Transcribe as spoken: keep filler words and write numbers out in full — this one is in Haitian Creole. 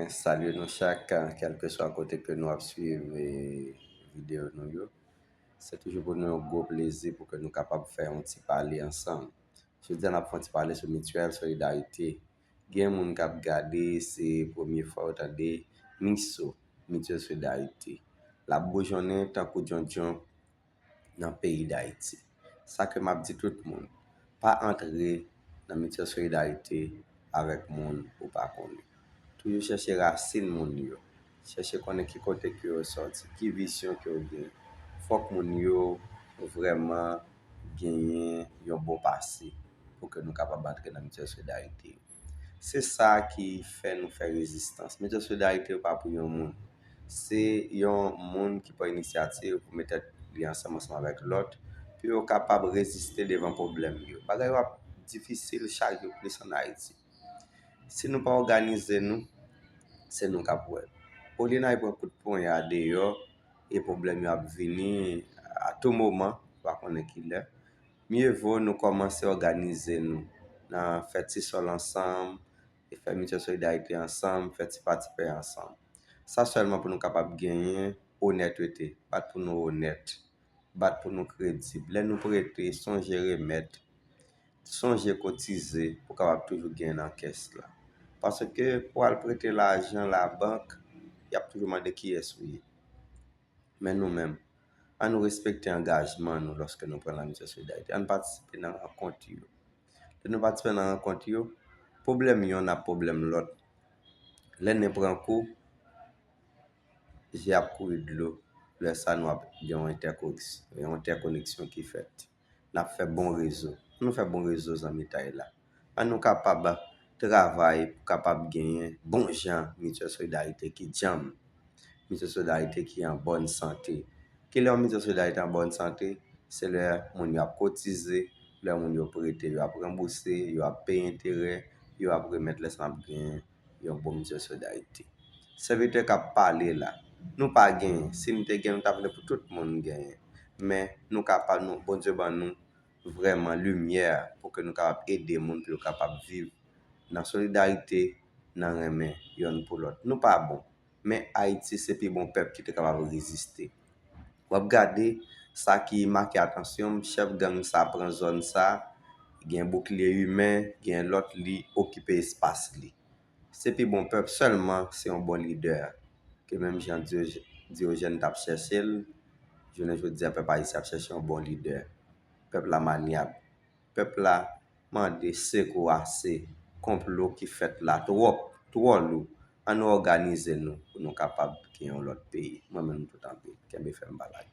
Salye nou chak, kèlkeswa kote ke nou ap swiv, eh, videyo nou yo. Se toujou pou nou yon gwo plezi pou ke nou kapab fè yon ti pale ansanm. Jodi a, n ap fè yon ti pale sou Mityèl Solidarite. Gen moun k ap gade, se premye fwa yo tande MISO, Mityèl Solidarite. L ap boujonnen tankou djondjon nan peyi Dayiti. Sa ke m ap di tout moun, pa antre nan Mityèl Solidarite avèk moun ou pa konnen. Toujou chèche rasin moun yo. Chèche konnen ki kote ke yo sòti, ki vizyon ke yo gen. Fòk moun yo vrèman genyen yon bon pase pou ke nou kapab antre nan Mityèl Solidarite. Se sa ki fè nou fè rezistans. Mityèl Solidarite yo pa pou yon moun. Se yon moun ki pran inisyativ pou met tèt li ansanm, ansanm avèk lòt, pou yo kapab reziste devan pwoblèm yo. Bagay yo ap difisil chak jou plis ann Ayiti. Si nou pa òganize nou, se nou k ap wè l. Olye n al pran kout ponya deyò, e pwoblèm yo ap vini a tou moman, pa konnen kilè. Mye vo nou kòmanse òganize nou nan fè ti sòl ansanm, e fè Mityèl Solidarite ansanm, fè ti pa ti pè ansanm. Sa sèlman pou nou kapab genyen onètete, bat pou nou onèt, bat pou nou kredib. Lè nou prete, sonje remèt, sonje kotize pou kapab toujou genyen nan kès la. Paske pou al prete lajan labank, y ap toujou mande kiyès ou ye. Men nou menm, ann nou respekte angajman nou lòske nou pran nan Mityèl Solidarite. Ann patisipe nan rankont yo. Lè nou patisipe nan rankont yo, pwoblèm yonn ap pwoblèm lòt. Lè nen pran kou, je ap kouri dlo. Lè sa nou ap gen yon entèkoneksyon, yon entèkoneksyon ki fèt. N ap fè bon rezo. Ann nou fè bon rezo zanmitay la. Ann nou kapab travay pou kapab genyen bon jan Mityèl Solidarite ki djanm. Mityèl Solidarite ki an bòn sante. Kilè yon Mityèl Solidarite an bòn sante? Se lè moun yo ap kotize, lè moun yo prete, yo ap ranbouse, yo ap peye enterè, yo ap remèt lè sa n ap genyen yon bon Mityèl Solidarite. Sèvitè k ap pale la, nou pa genyen. Si n te genyen, nou ta vle pou tout moun genyen. Men nou kapab, nou, Bondye ban nou vrèman limyè pou ke nou kapab ede moun pou yo kapab viv nan solidarite, nan renmen yonn pou lòt. Nou pa bon, men Ayiti se pi bon pèp ki te kapab reziste. W ap gade sa ki make atansyon m, chèf gang sa pran zòn sa, gen boukliye imen, gen lòt li okipe espas li. Se pi bon pèp sèlman, se yon bon lidè. Ke menm jan Diyoj-, Diyojèn t ap chèche l, jounen jodi a, pèp ayisyen ap chèche yon bon lidè. Pèp la manyab. Pèp la mande sekou ase. Konplo ki fèt la twòp, twò lou. Ann nou òganize nou pou nou kapab gen yon lòt peyi. Mwen menm nou tout anpil. Kenbe fèm, pa lage.